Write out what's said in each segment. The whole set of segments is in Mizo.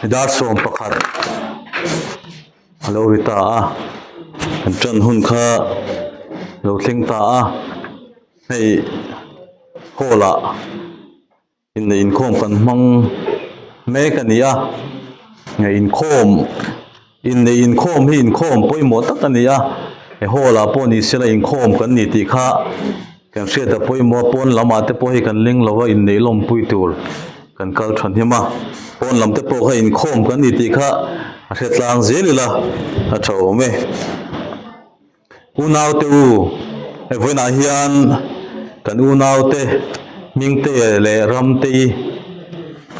Dar 11 a lo ri ta a an tan hun kha lo thleng ta a hei hall ah Inneih inkhawm kan hmang mek a ni a nge inkhawm inneih inkhawm hi inkhawm pawimawh tak a ni a he hall ah pawh ni sela inkhawm kan ni tih kha kan hriat a pawimawh a pawn lamah te pawh hei kan ling lo a inneih lawmpui tur kan kal thahnem a pawn lam te pawh kha inkhawm kan ni tih kha a hre tlang zel ila a tha awm e. Unaute u, he vawiinah hian kan unaute hmingte leh ramte i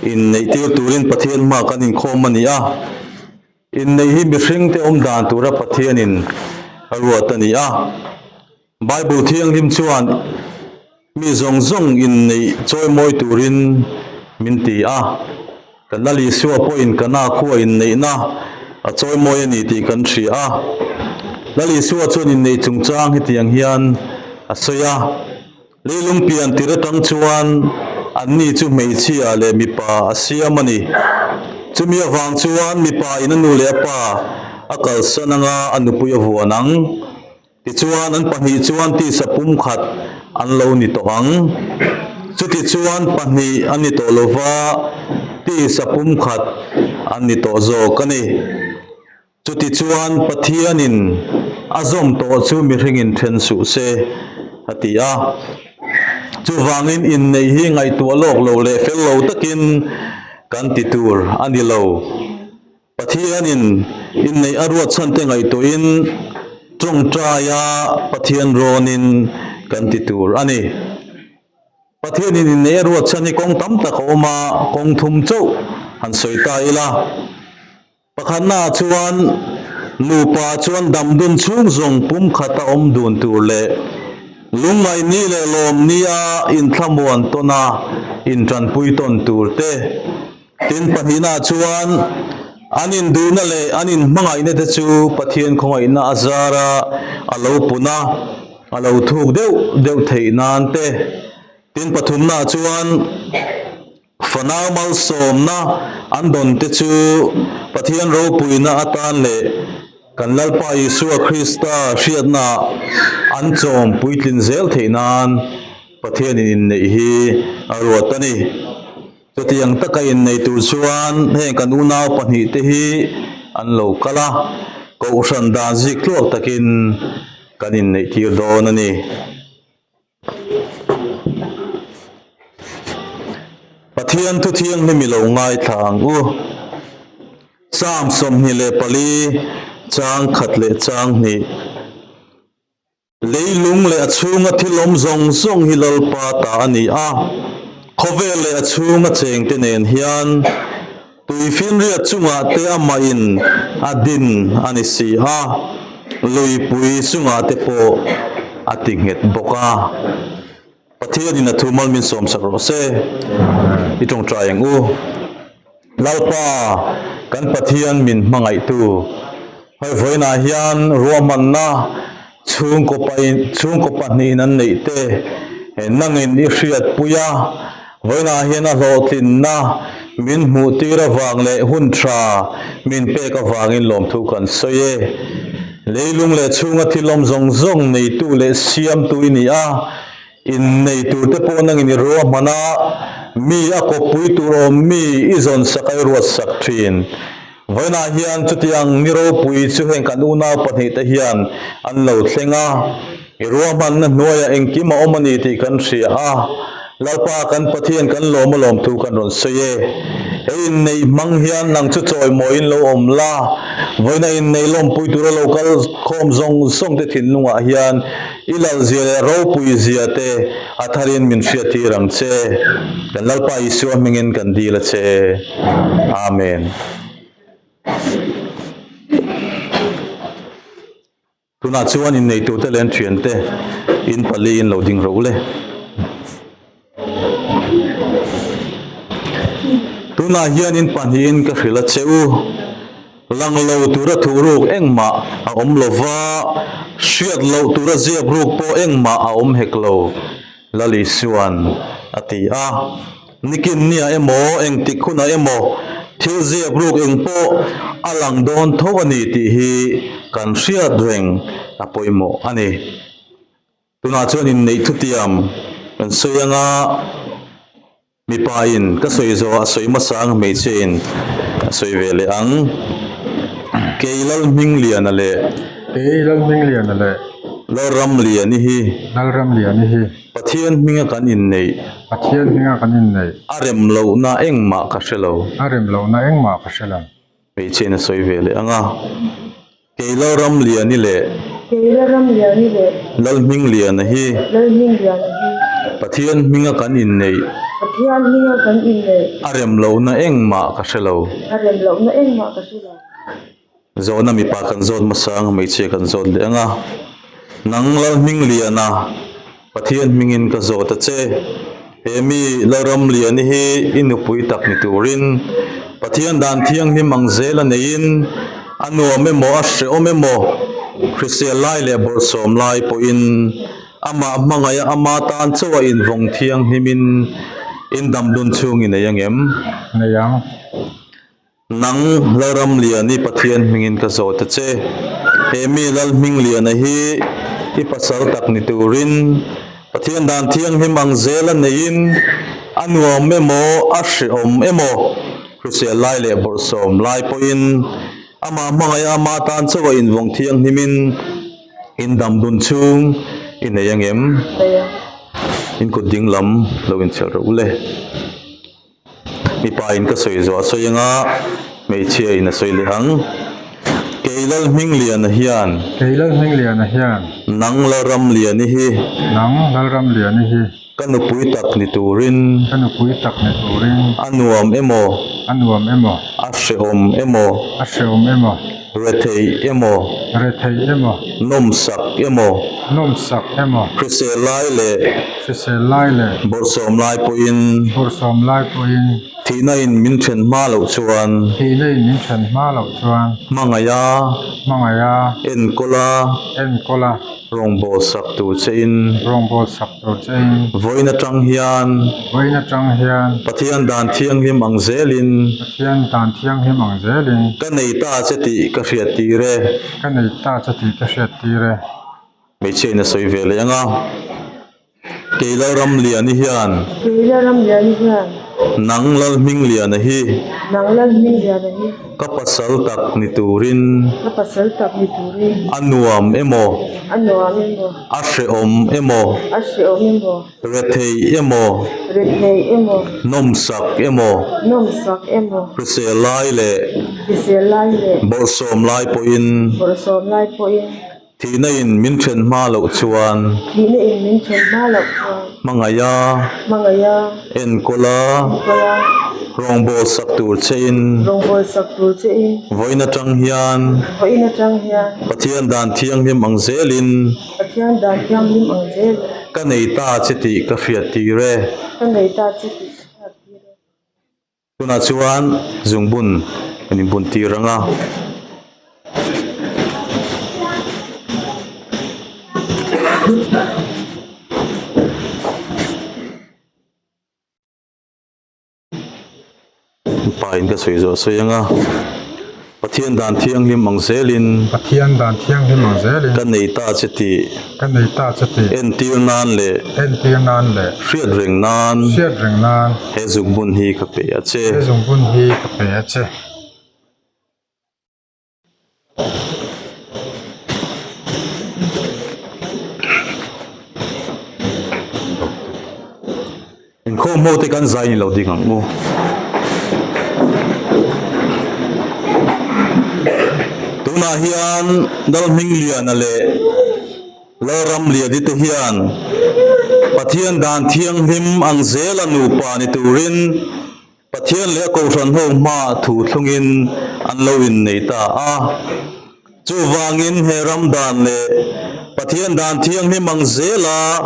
inneih tir turin Pathian hma kan inkhawm a ni a. Inneih hi mihringte awm dan tura Pathianin a ruat a ni a. Bible Thianghlim chuan mi zawng zawng inneih chawimawi turin min ti a. Kan Lal Isua pawhin Kana khua inneihna a chawimawi a ni tih kan hria a. Lal Isua chuan inneih chungchang hetiang hian a sawi a, Leilung pian tir atang chuan anni chu hmeichhia leh mipa a siam a ni. Chumi avang chuan mipa in a nu leh a pa a kalsan anga a nupui a vuan ang. Tichuan, an pahnih chuan tisa pumkhat an lo ni tawh ang. Chutichuan, pahnih an ni tawh lo va, tisa pumkhat an ni tawh zawk a ni. Chutichuan, Pathianin a zawm tawh chu mihringin then suh se, a ti a. Chuvangin, inneih hi ngaihtuah lawk lo leh fel lo takin kan ti tur a ni lo. Pathianin inneih a ruat chhan te ngaihtuahin tawngtaia Pathian rawnin kan ti tur a ni. Pathianin inneih a ruat chhan hi kawng tam tak a awm a, kawng thum chauh han sawi ta ila. Pakhatnaah chuan nupa chuan damdun chhung zawng pumkhat a awm dun tur leh lungngaihni leh lawmnia inthlamuan tawna intanpui tawn tur te. Tin, pahnihnaah chuan an induhna leh an inhmangaihna te chu Pathian khawngaihna a zara a lo pun a, a lo thuk deuh deuh theih nan te. Tin, pathumnaah chuan fanau malsawmna an dawn te chu Pathian ropuina atan leh kan Lalpa Isua Krista hriatnaah an chawm puitlin zel theih nan Pathianin inneih hi a ruat a ni. Chutiang taka innei tur chuan heng kan unau pahnihte hi an lo kal a, kohhran dan zik tluak takin kan inneih tir dawn a ni. Pathian thu thianghlim i lo ngaithla ang u. Psalm 24 chang khat leh chang hnih. Leilung leh a chhunga thil awm zawng zawng hi Lalpa ta a ni a, khawvel leh a chhunga chengte nen hian tuifinriat chungah te amahin a din a ni si a, luipui chungah te pawh a ti nghet bawk a. Pathianin a thu mal min sawmsak rawh se. I tawngtai ang u. Lalpa, kan Pathian min hmangaihtu, hei vawiinah hian ruahmanna chhungkaw pain chhungkaw pahnihin an neih te he nangin i hriatpui a, vawiinah hian a hlawhtlinna min hmuh tir avang leh hun tha min pek avangin lawmthu kan sawi e. Leilung leh chhunga thil awm zawng zawng neitu leh siamtu i ni a, Innei turte pawh nangin i ruahman a, mi a kawppui tur awm mi i zawn sak a i ruat sak thin. Vawiinah hian chutiang ni ropui chu heng kan unau pahnihte hian an lo thleng a, i ruahmanna hnuaiah engkim a awm a ni tih kan hria a, Lalpa kan Pathian kan lawm a lawm thu kan rawn sawi e. He inneih hmang hian nang chu chawimawiin lo awm la, vawiina inneih lawmpui tura lo kal khawm zawng zawng te thinlungah hian I lalzia leh ropui zia te a tharin min hriattir ang che. Kan Lalpa Isua hmingin kan dil a che. Amen. Tunah chuan inneitute leh an thiante in pali in lo ding ro le. Tunah hian in pahnihin ka hrilh a che u. Lang lo tura thuhruk engmah a awm lo va, hriat loh tura ziak ruk pawh engmah a awm hek lo, Lal Isua'n a ti a. Nikin nia emaw, engtik hunah emaw thil ziak ruk eng pawh a lang dawn tho a ni tih hi kan hriat reng a pawimawh a ni. Tunah chuan inneih thutiam kan sawi anga mipa in ka sawi zawh a sawi hmasa ang hmeichhia in a sawi ve leh ang. Kei Lalhmingliana leh. Kei Lalhmingliana leh. Lalramliani hi. Lalramliani hi. Pathian hminga kan inneih. Pathian hminga kan inneih. A rem lohna engmah ka hre lo. A rem lohna engmah ka hre lo. Hmeichhia in a sawi ve leh ang a. Kei Lalramliani leh. Kei Lalramliani leh. Lalhmingliana hi. Lalhmingliana hi. Pathian hminga kan inneih. Pathian hminga kan inneih. A rem lohna engmah ka hre lo. A rem lohna engmah ka hre lo. Zawhna mipa kan zawt hmasa ang, hmeichhia kan zawt leh ang a. Nang Lalhmingliana, Pathian hmingin ka zawt a che. He mi Lalramliani hi i nupui tak ni turin Pathian dan thianghlim ang zel a neiin a nuam emaw a hrehawm emaw hrisel lai leh bawrhsawm lai pawhin amah hmangaih a ama tan chauh a invawng thianghlimin indamdun chhung i nei angem? Nei ang. Nang Lalramliani Pathian hmingin ka zawt a che. He mi Lalhmingliana hi i pasal tak ni turin Pathian dan thianghlim ang zel a neiin a nuam emaw a hrehawm emaw hrisel lai leh bawrhsawm lai pawhin amah hmangaih a ama tan chauh a invawng thianghlimin indam dun chhung i nei angem? In kut ding lam lo inchhelh rawh u le. Mipa in ka sawi zawh a sawi anga hmeichhia in a sawi leh ang. Kei Lalhmingliana hian. Kei Lalhmingliana hian. Nang Lalramliani hi. Nang Lalramliani hi. Ka nupui tak ni turin. Ka nupui tak ni turin. A nuam emaw. A nuam emaw. A hrehawm emaw. A hrehawm emaw. Retheih emaw. Retheih emaw. Nawmsak emaw. Nawmsak emaw. Hrisel lai leh. Hrisel lai leh. Bawrhsawm lai pawhin. Bawrhsawm lai pawhin. Thihna in min then hma loh chuan. Thihna in min then hma loh chuan. Hmangaih a. Hmangaih a. Enkawl a. Enkawl a. Rawngbâwl sak tur che in. Rawngbâwl sak tur che in. Vawiin atang hian. Vawiin atang hian. Pathian dan thianghlim ang zelin. Pathian dan thianghlim ang zelin. Ka nei ta che tih ka hriat tir e. Ka nei ta che tih ka hriat tir e. Hmeichhia in a sawi ve leh ang a. Kei Lalramliani hian. Kei Lalramliani hian. Nang Lalhmingliana hi. Nang Lalhmingliana hi. Ka pasal tak ni turin. Ka pasal tak ni turin. A nuam emaw. A nuam emaw. A hrehawm emaw. A hrehawm emaw. Retheih emaw. Retheih emaw. Nawmsak emaw. Nawmsak emaw. Hrisel lai leh. Hrisel lai leh. Bawrhsawm lai pawhin. Bawrhsawm lai pawhin. Thihna in min then hma loh chuan. Thihna in min then hma loh chuan. Hmangaih a. Hmangaih a. Enkawl a. Enkawl a. Rawngbâwl sak tur che in. Rawngbâwl sak tur che in. Vawiin atang hian. Vawiin atang hian. Pathian dan thianghlim ang zelin. Pathian dan thianghlim ang zelin. Ka nei ta che tih ka hriat tir e. Ka nei ta che tih ka hriat tir e. Tunah chuan zungbun an inbun tir ang a. Pa in ka sawi zawh a sawi ang a. Pathian dan thianghlim ang zelin. Pathian dan thianghlim ang zelin. Ka nei ta che tih. Ka nei ta che tih. Entir nan leh. Entir nan leh. Hriat reng nan. Hriat reng nan. He zungbun hi ka pe a che. He zungbun hi ka pe a che. Inkhawm ho te kan zai ni lo ding ang u. Tunah hian Lalhmingliana leh Lalramliani te hian Pathian dan thianghlim ang zela nupa ni turin Pathian leh a Kohhran ho hmaah thu thlungin an lo innei ta a. Chuvangin he ram dan leh Pathian dan thianghlim ang zela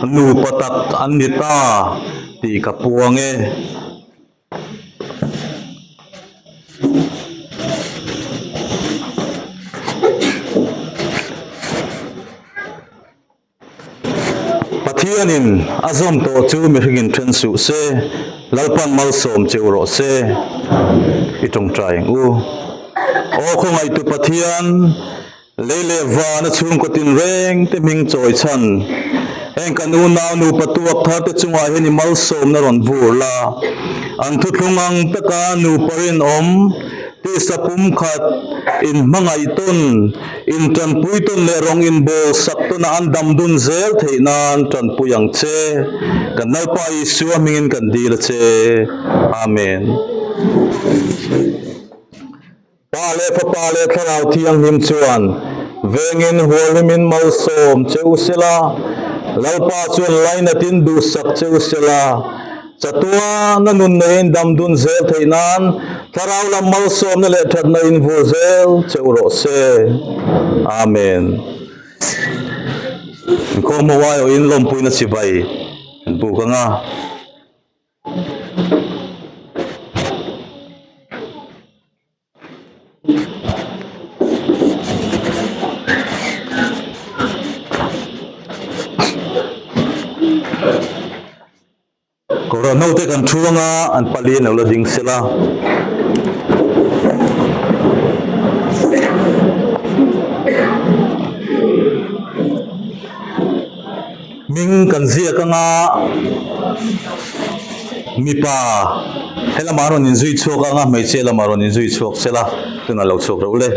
nupa tak an ni ta tih ka puang e. Pathianin a zawm tawh chu mihringin then suh se, Lalpan malsawm che u rawh se. I tawngtai ang u. Aw khawngaihtu Pathian, lei leh vana chhungkaw tinreng te hming chawi chhan, heng kan unau nupa tuak thar te chungah hian i malsawmna rawn vur la, an thuthlung ang taka nupa rinawm, tisa pumkhat, inhmangaih tawn, Intanpui tawn leh rawng inbawl sak tawnah an dam dun zel theih nan tanpui ang che. Kan Lalpa Isua hmingin kan dil a che. Amen. Pa leh Fapa leh Thlarau Thianghlim chuan vengin hualhimin malsawm che u sela, Lalpa chuan lainatin duhsak che u sela, Chatuana nun neiin dam dun zel theih nan Thlarau lam malsawmna leh thatna in vur zel che u rawh se. Amen. Inkhawm ho aiawhin lawmpuina chibai an buk ang a. Kohhran hote kan thu anga an pali an lo la ding sela. Hming kan ziak anga mipa helamah rawn inzui chhuak anga hmeichhia lamah rawn inzui chhuak sela tunah lo chhuak reuh le.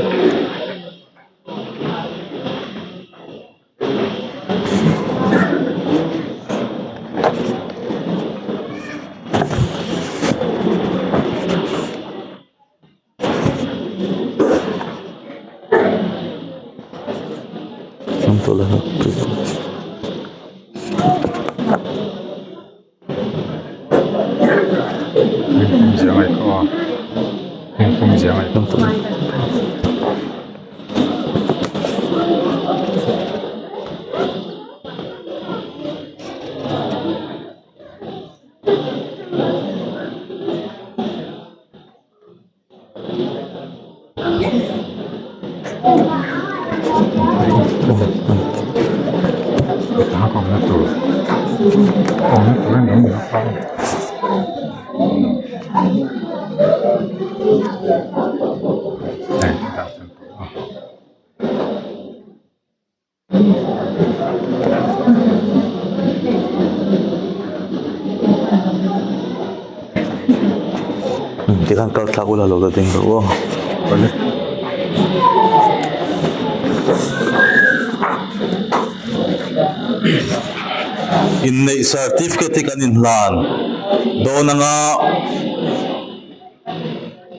Tikhan kal thlak ula lo la ding rawh aw. Inneih certificate hi kan inhlan dawn anga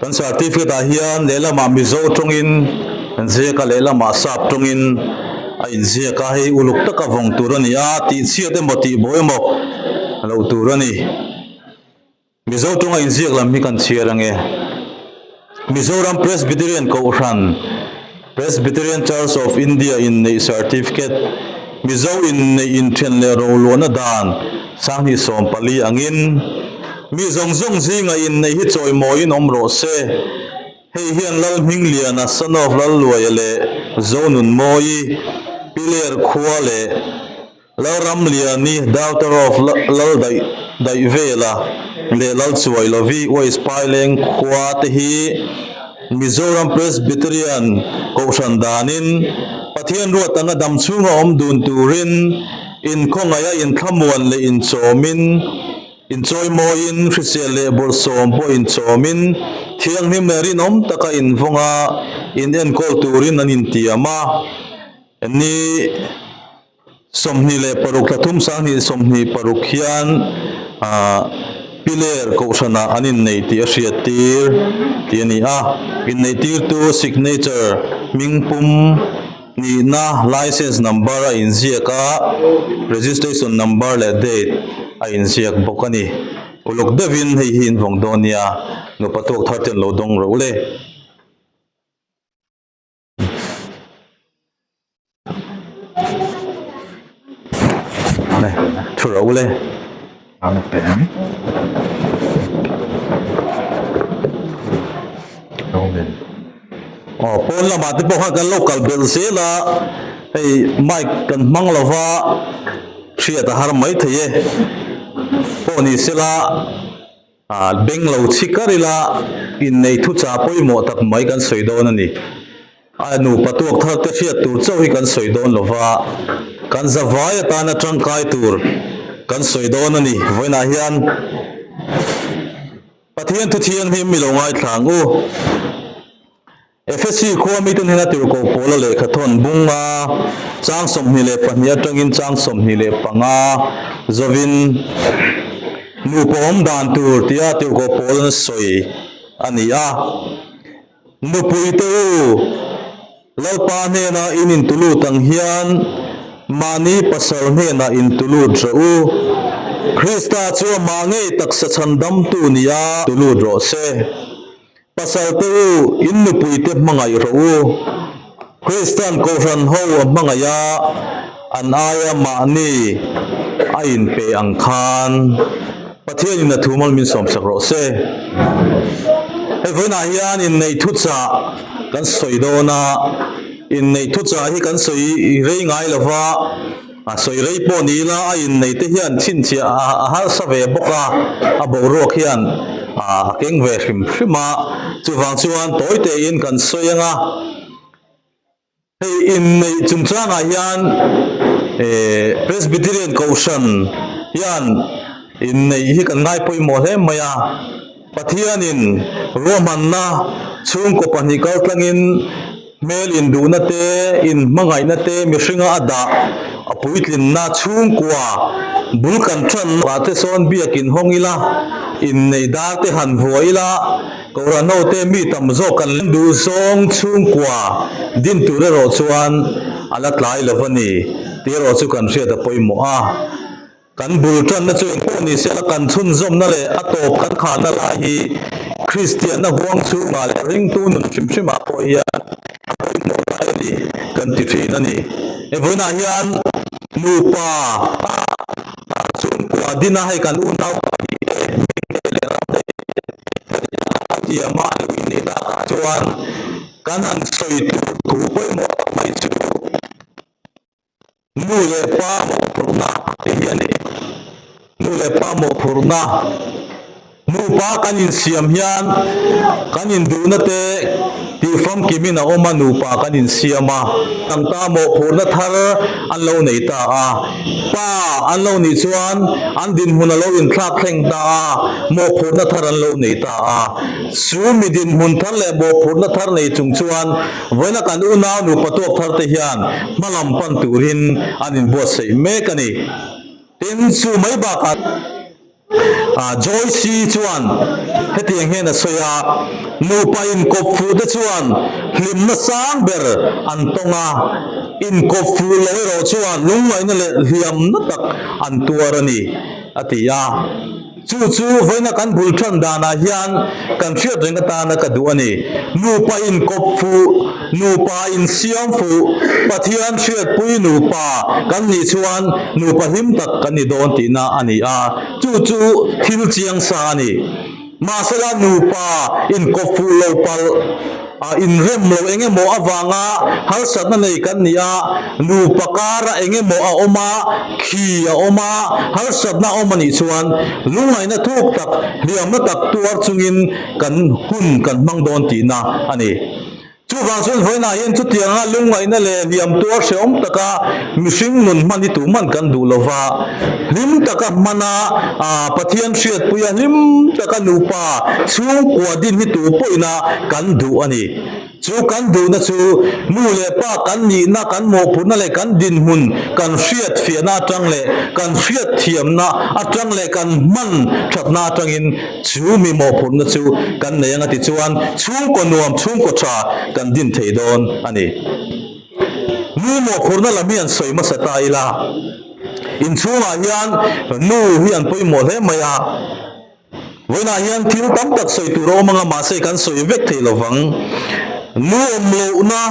Kan certificate ah hian lehlamah Mizo tawngin an ziak a, lehlamah Sap tawngin a inziak a, hei uluk taka vawng tur a ni a, tihchhiat emaw tihbo emaw loh tur a ni. Mizo tawnga inziak lam hi kan chhiar ange. Mizoram Presbyterian Kohhran, Presbyterian Church of India inneih certificate, Mizo inneih inthen leh roluahna dan Sanghnih 14 angin, Mi zawng zawng zinga inneih hi chawimawiin awm rawh se. Hei hian Lalhmingliana, son of Lalluaia leh Zonunmawi, Piler khua leh Lalramliani, daughter of Laldaih Daihvela leh Lalchuailovi, West Paileng khua te hi Mizoram Presbyterian Kohhran danin Pathian ruat anga dam chhunga awm dun turin Inkhawngaih a inthlamuan leh inchawmin, inchawimawiin, hrisel leh bawlhsawm pawh inchawmin, thianghlim leh rinawm taka invawng a, inenkawl turin an intiam a. Ni 26 thlathum 2026 hian Piler kohhranah an innei tih a hriattir tih a ni a. Inneihtirtu signature hmingpum. Nihna license number a inziak a, registration number leh date a inziak bawk a ni. Uluk deuhin hei hi invawng dawn nia, nupa tuak thar ten lo dawng rawh le. Thu rawh le. Aw pawn lamah te pawh khan kan lo kal belh zel a, hei mic kan hmang lo va. Hriat a har mai thei e. Pawh ni sela beng lo chhi kar ila innei thuchah pawimawh tak mai kan sawi dawn a ni. A nupa tuak thar te hriat tur chauh hi kan sawi dawn lova, kan zavai atana tangkai tur kan sawi dawn a ni. Vawiinah hian Pathian thu thianghlim mi lo ngaithla ang u. Efesi khua mite hnena tirhkoh Paula lehkha thawn bunga chang 22 atangin chang 25 zawin nupa awm dan tur tia tirhkoh Paula'n a sawi a ni a. Nupuite u, Lalpa hnena in intulut ang hian mahni pasal hnenah intulut rawh u. Krista chu amah ngei taksa chhandamtu nia tulut rawh se. Pasalte u, in nupuite hmangaih rawh u. Kristan Kohhran ho a hmangaih a, an aia mahni a inpe ang khan Pathianin a thu mal min sawmsak rawh se. Hei vawiinah hian inneih thuchah kan sawi dawn a, inneih thuchah hi kan sawi rei ngai lo va, a sawi rei pawh ni ila a innei te hian chhinchhiah a harsa ve bawk a, a boruak hian a keng ve hrim hrim a, chuvang chuan tawi tein kan sawi ang a. Hei inneih chungchangah hian eh Presbyterian Kohhran hian inneih hi kan ngai pawimawh hle mai a, Pathianin ruahmanna chhungkaw pahnih kaltlangin hmel induhna te, inhmangaihna te mihringa a dah a puitlinna chhungkua bul kan tan ah te sawn biakin hawng ila, inneih dar te han vuah ila. Kohhran hote mi tam zawk kan duh zawng chhungkua din tur erawh chuan a la tlai lo a ni tih erawh chu kan hriat a pawimawh a. Kan bul tanna chu engpawh ni se la kan chhunzawmna leh a tawp kan khahna lai hi Kristianna huang chhungah leh ringtu nun hrim hrimah pawh hian a pawimawh lai a ni kan ti thin a ni. He vawiinah hian nupa chhungkua dina hei kan unau pahnih te hming te leh ram te Thiama a lo inneih takah chuan kan han sawi tur thu pawimawh tak mai chu nu leh pa mawhphurhna tih hi a ni. Nu leh pa mawhphurhna, nupa kan insiam hian kan induhna te tih famkimin a awm a, nupa kan insiam a, kan ta mawhphurhna thar an lo nei ta a. Pa an lo nih chuan an dinhmun a lo inthlak thleng ta a, mawhphurhna thar an lo nei ta a. Chu mi dinhmun thar leh mawhphurhna thar nei chung chuan vawiina kan unau nupa tuak thar te hian hmalam pan turin an inbuatsaih mek a ni. Tin, chu mai bakah. Joyce chuan hetiang hian a sawi a, Nupa inkawp fuh te chuan hlimna sang ber an tawng a, inkawp fuh lo erawh chuan lungngaihna leh hliamna tak an tuar a ni, a ti a. Chu chu vawiina kan bul tan danah hian kan hriat reng atana ka duh a ni. Nupa inkawp fuh, nupa insiam fuh, Pathian hriatpui nupa kan nih chuan nupa hlim tak kan ni dawn tihna a ni a, chu chu thil chiang sa a ni. Mahsela nupa inkawp fuh lo palh, inrem lo eng emaw avanga harsatna nei kan ni a, nupa kara eng emaw a awm a, khi a awm a, harsatna a awm a nih chuan lungngaihna thuk tak, hliamna tak tuar chungin kan hun kan hmang dawn tihna a ni. Chuvang chuan vawiinah hian chutianga lungngaihna leh hliam tuar hrehawm taka mihring nun hman hi tuhman kan duh lo va, hlim taka hmana Pathian hriatpuia hlim taka nupa chhungkua din hi tu pawhina kan duh a ni. Chu kan duhna chu nu leh pa kan nihna, kan mawhphurhna leh kan dinhmun kan hriatfiahna atang leh kan hriatthiamna atang leh kan hman thatna atangin Chu mi mawhphurhna chu kan nei anga tichuan chhungkaw nuam, chhungkaw tha kan din thei dawn a ni. Nu mawhphurhna lam hi an sawi hmasa ta ila, inchhungah hian nu hi an pawimawh hle mai a, vawiinah hian thil tam tak sawi tur a awm anga mahse kan sawi vek thei lovang. Nu awm lohna,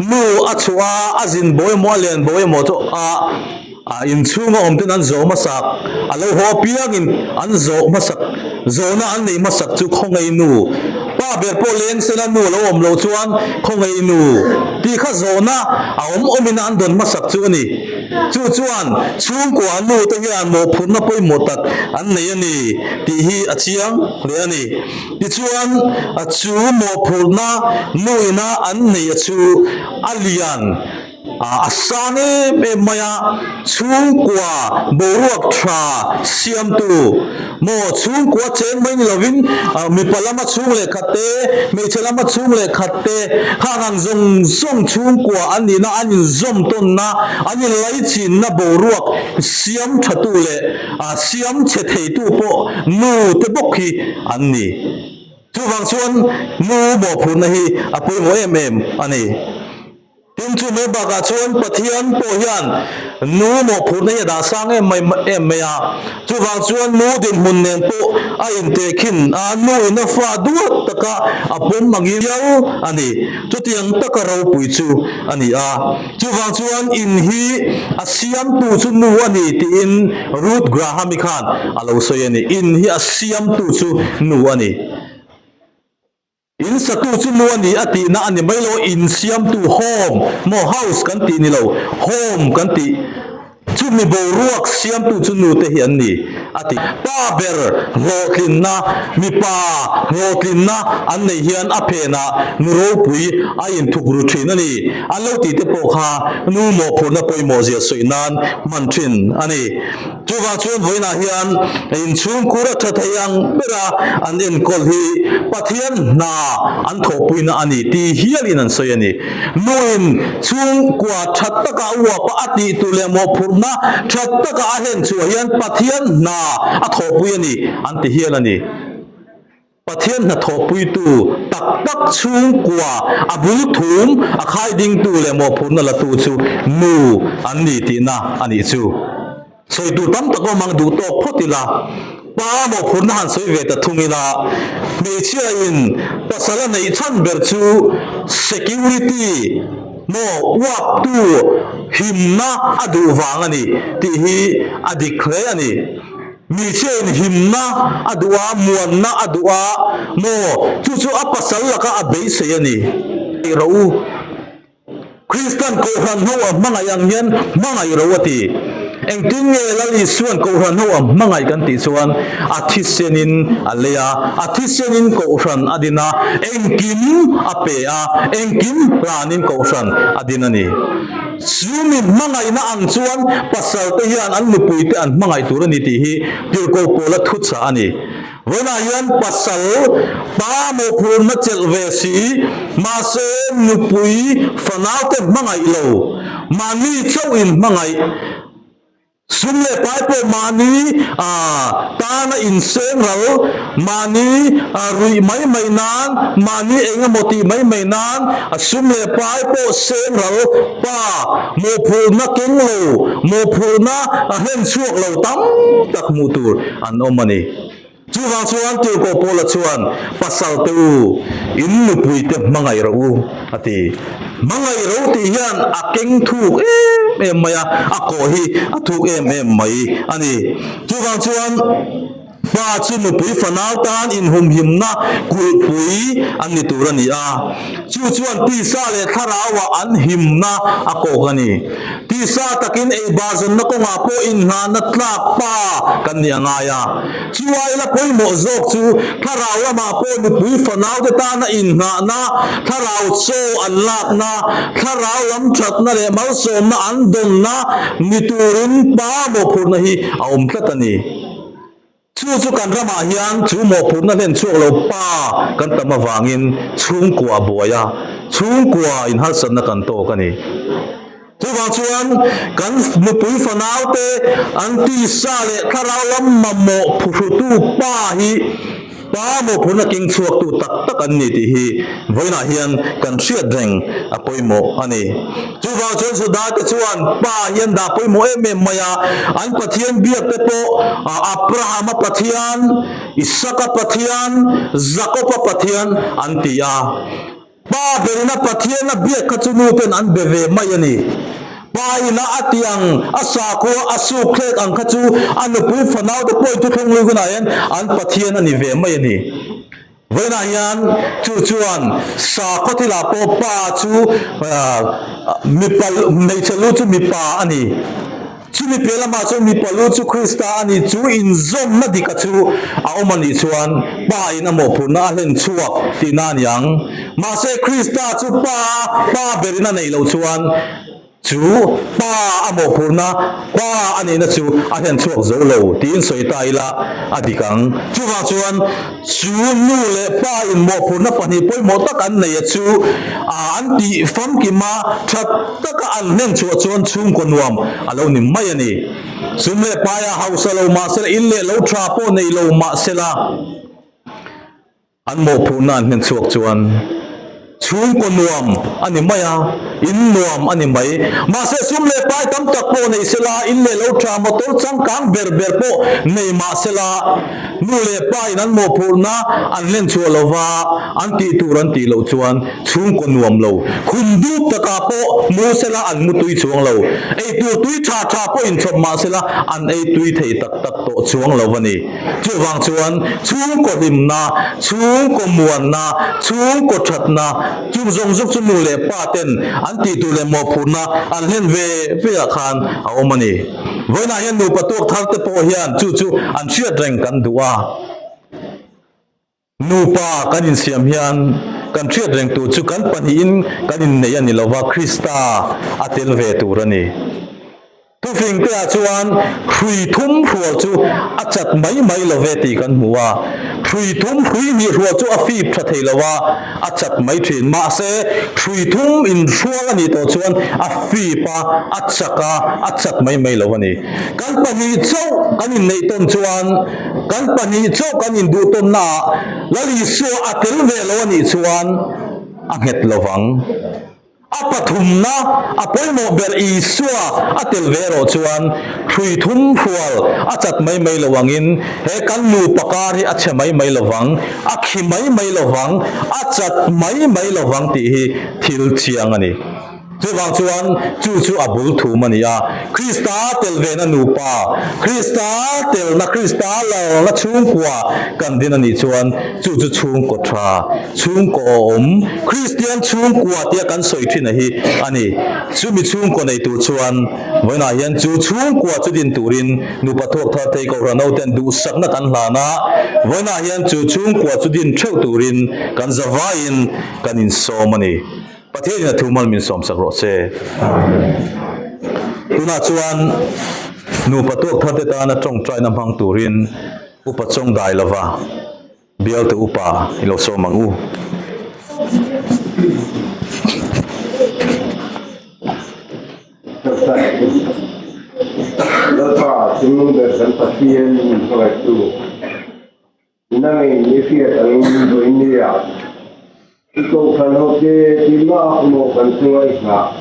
nu a chhuah a, a zin bo emaw a len bo emaw chu a. A inchhunga awm ten an zawh hmasak, a lo haw apiangin an zawh hmasak, zawhna an neih hmasak chu khawngaih nu. Pa ber pawh leng sela nu a lo awm loh chuan khawngaih nu tih kha zawhna a awm awmin an dawn hmasak chu a ni. Chu chuan chhungkua nu te hian mawhphurhna pawimawh tak an nei a ni tih hi a chiang hle a ni. Tichuan chu mawhphurhna nu ina an neih a chu a lian. A sang em em mai a, chhungkua boruak tha siamtu maw chhungkua cheng mai ni lovin mipa lama chhung leh khat te, hmeichhe lama chhung leh khat te khang ang zawng zawng chhungkua an nihna an inzawm tawnna an inlaichinna boruak siam thatu leh siam chhe theitu pawh nu te bawk hi an ni. Chuvang chuan nu mawhphurhna hi a pawimawh em em a ni. Tin chu mai bakah chuan Pathian pawh hian nu mawhphurhna hi a dah sang em mai em mai a, chuvang chuan nu dinhmun nen pawh a intehkhin a, nu in a fa duat taka a pawm ang hial a ni. Chutiang taka ropui chu a ni a, chuvang chuan in hi a siamtu chu nu a ni tiin Ruth Graham-i khan a lo sawi a ni. In hi a siamtu chu nu a ni. In satu chu nu a ni a tihna a ni mai lo, in siamtu home maw house kan tih ni lo, home kan tih chu mi boruak siamtu chu nu te hi an ni a ti. Pa ber hlawhtlinna, mipa hlawhtlinna an neih hian a phenah nu ropui a inthuk ru thin a ni. An lo tih te pawh kha nu mawhphurhna pawimawh zia sawi nan hman thin a ni. Chuvang chuan vawiinah hian inchhungkhur a tha thei ang bera an enkawl hi Pathian hna an thawhpuina a ni tih hialin an sawi a ni. Nuin chhungkua tha taka a uap a, a tih tur leh mawhphurhna tha taka a hlen chhuah hian Pathian hna a thawhpui a ni an ti hial a ni. Pathian hnathawhpuitu tak tak chhungkua a bul thum a khai dingtu leh mawhphurhna latu chu nu an ni tihna a nih chu. Sawi tur tam tak awm ang duh tawk phawt ila, pa mawhphurhna han sawi ve ta thung ila, hmeichhia in pasal a neih chhan ber chu security maw uaptu himna a duh vang a ni tih hi a dik hle a ni. Hmeichhiain himna a duh a, muanna a duh a maw? Chu chu a pasal laka a beisei a ni. Ngaih rawh u. Kristan Kohhran ho a hmangaih ang hian hmangaih rawh u a ti. Engtin nge Lal Isua'n Kohhran ho a hmangaih kan tih chuan a thisenin a lei a, a thisenin Kohhran a din a, engkim a pe a, engkim hlanin Kohhran a din a ni. Chu mi hmangaihna ang chuan pasal te hian an nupui te an hmangaih tur a ni tih hi Tirhkoh Paula thuchah a ni. Vawiinah hian pasal pa mawhphurhna chelh ve si, mahse nupui fanau te hmangaih lo, mahni chauh in hmangaih, Sum leh pai pawh mahni tana inseng ral, mahni ruih mai mai nan, mahni eng emaw tih mai mai nan sum leh pai pawh seng ral, pa mawhphurhna keng lo, mawhphurhna hlen chhuak lo tam tak hmuh tur an awm a ni. Chuvang chuan Tirhkoh Paula chuan, Pasal te u, in nupuite hmangaih rawh u, a ti. Hmangaih rawh u tih hian a keng thuk em em mai a, a kawh hi a thuk em em mai a ni. Chuvang chuan pa chu nupui fanau tan inhumhimna kulhpui an ni tur a ni a, chu chuan tisa leh thlarauah an himna a kawk a ni. Tisa takin eibar zawnna kawngah pawh inngahna tlak pa kan nih a ngai a. Chu aila pawimawh zawk chu thlarau lamah pawh nupui fanaute tana inngahna, thlarau chaw an lakna, thlarau lam thatna leh malsawmna an dawnna ni turin pa mawhphurhna hi a awm tlat a ni. Chu chu kan ramah hian chu mawhphurhna hlen chhuak lo pa kan tam avangin chhungkua a buai a, chhungkua inharsatna kan tawk a ni. Chuvang chuan kan nupui fanaute an tisa leh thlarau lam mamawh phuhrutu pa hi pa mawhphurhna keng chhuaktu tak tak an ni tih hi vawiinah hian kan hriat reng a pawimawh a ni. Chuvang chuan Judate chuan pa hi an dah pawimawh em em mai a, an Pathian biak te pawh Abrahama Pathian, Isaka Pathian, Jakoba Pathian an ti a. Pa berina Pathian a biak kha chu nu ten an be ve mai a ni. Pa ina a ti ang, a sakhua a suk thlek ang kha chu a nupui fanau te pawhin thuthlung lui hunah hian an Pathian a ni ve mai a ni. Vawiinah hian chu chuan sakhaw thilah pawh pa chu mipa hmeichhe lu chu mipa a ni. Chumi piah lamah chuan mipa lu chu Krista a ni. Chu inzawmna dika chu a awm a nih chuan pa in a mawhphurhna a hlen chhuak tihna a ni ang. Mahse Krista chu pa pa berin a neih loh chuan Chu pa a mawhphurhna, pa a nihna chu a hlen chhuak zo lo tiin sawi ta ila a dik ang. Chuvang chuan chu nu leh pa in mawhphurhna pahnih pawimawh tak an nei a chu an tih famkima tha taka an hlen chhuah chuan chhungkaw nuam a lo ni mai a ni. Sum leh paia hausa lo mahsela, in leh lo tha pawh nei lo mahsela, An mawhphurhna an hnen chhuak chuan chhungkaw nuam a ni mai a, in nuam a ni mai. Mahse sum leh pai tam tak pawh nei sela, in leh lo tha motor changkang ber ber pawh nei mah sela, nu leh pa in an mawhphurhna an hlen chhuah lova an tih tur an tih loh chuan chhungkaw nuam lo. Khum dup takah pawh mu sela an mu tui chuang lo. Eitur tui tha tha pawh inchhawp mah sela an ei tui thei tak tak tawh chuang lo a ni. Chuvang chuan chhungkaw hlimna, chhungkaw muanna, chhungkaw thatna chung zawng zawng chu nu leh pa ten an tih tur leh mawhphurhna an hlen ve ve ah khan a awm a ni. Vawiinah hian nupa tuak thar te pawh hian chu chu an hriat reng kan duh a. Nupa kan insiam hian kan hriat reng tur chu kan pahnihin kan inneih a ni lova, Krista a tel ve tur a ni. Thufing te ah chuan hrui thum hrual chu a chat mai mai lo ve tih kan hmu a. Hrui thum hrui hnih hrual chu a fip tha thei lo a, a chat mai thin. Mahse, hrui thum inhrual a nih tawh chuan a fip a, a chak a, a chat mai mai lo a ni. Kan pahnih chauh kan inneih tawn chuan, kan pahnih chauh kan induh tawnnaah Lal Isua a tel ve lo a nih chuan a nghet lo vang. A pathumna, a pawimawh ber Isua a tel ve erawh chuan hrui thum hrual a chat mai mai lo angin he kan nupa kar hi a chhe mai mai lo vang, a khi mai mai lo vang, a chat mai mai lo vang tih hi thil chiang a ni. Chuvang chuan chu chu a bul thum a ni a, Krista tel vena nupa, Krista telna, Krista lalna chhungkua kan din a nih chuan chu chu chhungkaw tha, chhungkaw awm, Kristian chhungkua tia kan sawi thin a hi a ni. Chumi chhungkaw nei tur chuan vawiinah hian chu chhungkua chu din turin nupa thuak thar thei Kohhran hoten duhsakna kan hlan a, vawiinah hian chu chhungkua chu din theuh turin kan zavaiin kan insawm a ni. Pathianin a thumal min sawmsak rawh se. Tunah chuan nupa tuak tharte tana tawngtaina hmang turin Upa Chawngdai lova bialte upa i lo sawm ang u. Lalpa, Chungnung ber kan Pathian min hmangaihtu. Nangin i hriat angin vawinia i kohhran hote tima mawh kan chunga i nghah,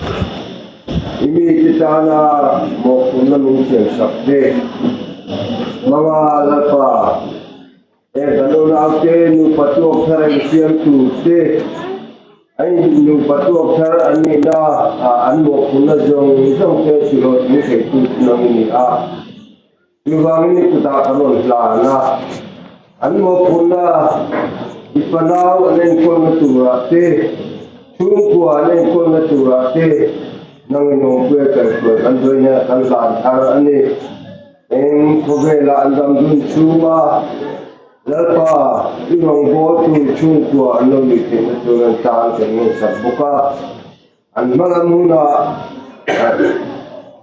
i mite tana mawhphurhna min siamsak te hmanga Lalpa, he kan unaute nupa tuak thar a insiam tur te, an nupa tuak thar an nihna ah an mawhphurhna zawng zawng te hlawhtling theitu chu nang i ni a. Chuvangin i kutah ka rawn hlan a, an mawhphurhna i fanau an enkawlna turah te, chhungkua an enkawlna turah te nangin awmpuia kaihhruai kan dawina kan hlan thar a ni. Eng khawvelah an dam dun chhunga Lalpa i rawngbawltu chhungkua an lo nih theihna tur an tan kan ngaihsak bawk a. An hmalam hunah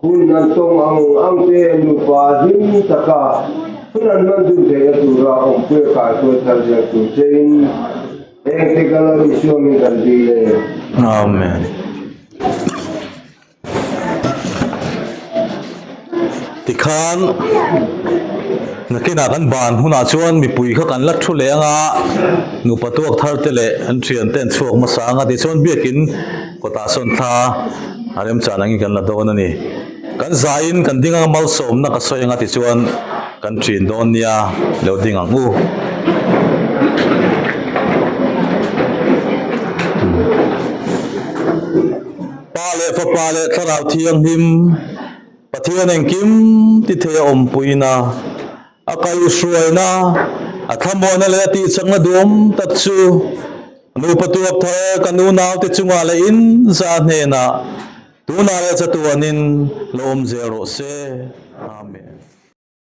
hun an tawng ang ang te nupa hlim taka hun an hman dun theihna tura awmpuia kaihruai thar zel tur chein engte ka lo isuamin kan dil e. Amen. Tikhan nakinah kan ban hunah chuan mipui kha kan la thu leh anga nupa tuak thar te leh an thian te an chhuak hmasa anga tichuan biakin kawtah sawn thla a remchan angin kan la dawn a ni. Kan zaiin kan ding anga malsawmna ka sawi anga tichuan kan thin dawn nia lo ding ang u. Pa leh Fapa leh Thlarau Thianghlim, Pathian engkim ti thei a awmpuina, a kaihhruaina. A thlamuanna leh a tihchakna duhawm tak chu nupa tuak thar kan unaute chungah leh in za hnenah tunah leh chatuanin lo awm zel rawh se. Amen.